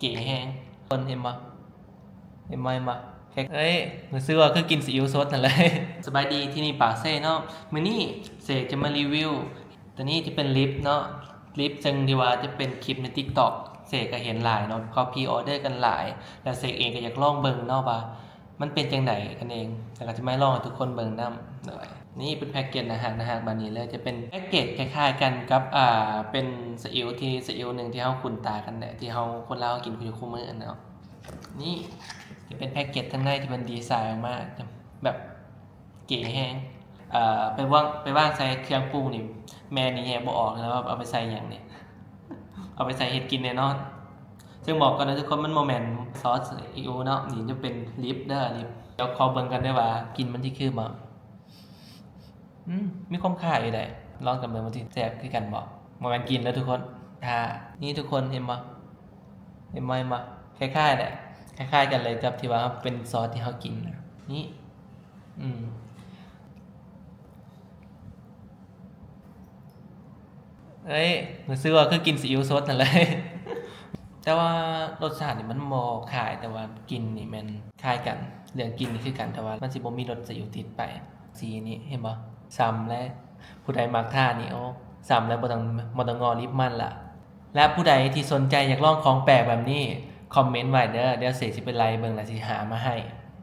ເກແຮງ ຄົນເຫັນບໍ່? ເຫັນບໍ່? ເຫັນບໍ່? ເອີຍ ຮູ້ສຶກວ່າຄືກິນຊີອິ້ວສົດຫັ້ນເລີຍ. ສະບາຍດີ ທີ່ນີ້ປາກເຊເນາະ. ມື້ນີ້ເຊຈະມາຣີວິວ ຕົວນີ້ຈະເປັນລິບເນາະ, ລິບເຊິ່ງທີ່ວ່າຈະເປັນຄລິບໃນ TikTok ເຊກໍເຫັນຫຼາຍເນາະ, ເຂົາພຣີອໍເດີກັນຫຼາຍ ແລ້ວເຊເອງກໍຢາກລອງເບິ່ງເນາະວ່າ ມັນເປັນຈັ່ງໃດກັນເອງ ແລ້ວກໍຈະມາລອງໃຫ້ທຸກຄົນເບິ່ງນຳ. ໂດຍ ນີ້ເປັນແພັກເກັດໜ້າຮັກໆ ແບບນີ້ເລີຍ, ຈະເປັນແພັກເກັດຄ້າຍໆກັນກັບ ອ່າ ເປັນຊີອິ້ວທີ່ ຊີອິ້ວໜຶ່ງທີ່ເຮົາຄຸ້ນຕາກັນແຫຼະ ທີ່ເຮົາ ຄົນລາວເຮົາກິນຢູ່ຄູ່ມື້ຫັ້ນເນາະ. ນີ້ຈະເປັນແພັກເກັດທາງໃນທີ່ເພິ່ນດີໄຊອອກມາ ແບບເກແຮງ. ເອີ ໄປວາງ ໄປວາງໃສ່ເຄື່ອງປຸງນີ້ ແມ່ນີ້ແຍກບໍ່ອອກເລີຍວ່າເອົາໄປໃສ່ຫຍັງນີ້. ເອົາໄປໃສ່ເຮັດກິນແນ່ນອນ. ເຊິ່ງບອກກ່ອນເດີທຸກຄົນ ມັນບໍ່ແມ່ນຊອສຊີອິ້ວເນາະ, ນີ້ຈະເປັນລິບເດີ ລິບ. ດຽວຂໍເບິ່ງກ່ອນເດີວ່າກິ່ນມັນຊິຄືບໍ່. ອືມ ມີຄວາມຄ້າຍຢູ່ໃດ໋, ລອງກັນເບິ່ງວ່າຊິແຊບຄືກັນບໍ່. ບໍ່ແມ່ນກິ່ນເດີທຸກຄົນ ຖ້າ ນີ້ທຸກຄົນເຫັນບໍ່? ເຫັນບໍ່? ເຫັນບໍ່? ຄ້າຍໆແຫຼະ ຄ້າຍໆກັນເລີຍກັບທີ່ວ່າເປັນຊອສທີ່ເຮົາກິນນະ ນີ້. ອືມ ເອີຍ ຮູ້ສຶກວ່າຄືກິນຊີອິ້ວສົດຫັ້ນເລີຍ. ແຕ່ວ່າລົດຊາດນີ້ມັນບໍ່ຄ້າຍ, ແຕ່ວ່າກິ່ນນີ້ແມ່ນຄ້າຍກັນ, ເລື່ອງກິ່ນນີ້ຄືກັນ, ແຕ່ວ່າມັນຊິບໍ່ມີລົດຊີອິ້ວຕິດໄປ. ສີນີ້ເຫັນບໍ່? ຊ້ຳແລ້ວ. ຜູ້ໃດມັກທານີ້ ໂອ້ ຊ້ຳແລ້ວ ບໍ່ຕ້ອງ ບໍ່ຕ້ອງງໍລິບມັນລະ. ແລະ ຜູ້ໃດທີ່ສົນໃຈຢາກລອງຂອງແປກແບບນີ້ ຄອມເມັນໄວ້ເດີ, ດຽວເສຊິໄປໄລ່ເບິ່ງ ແລ້ວຊິຫາມາໃຫ້.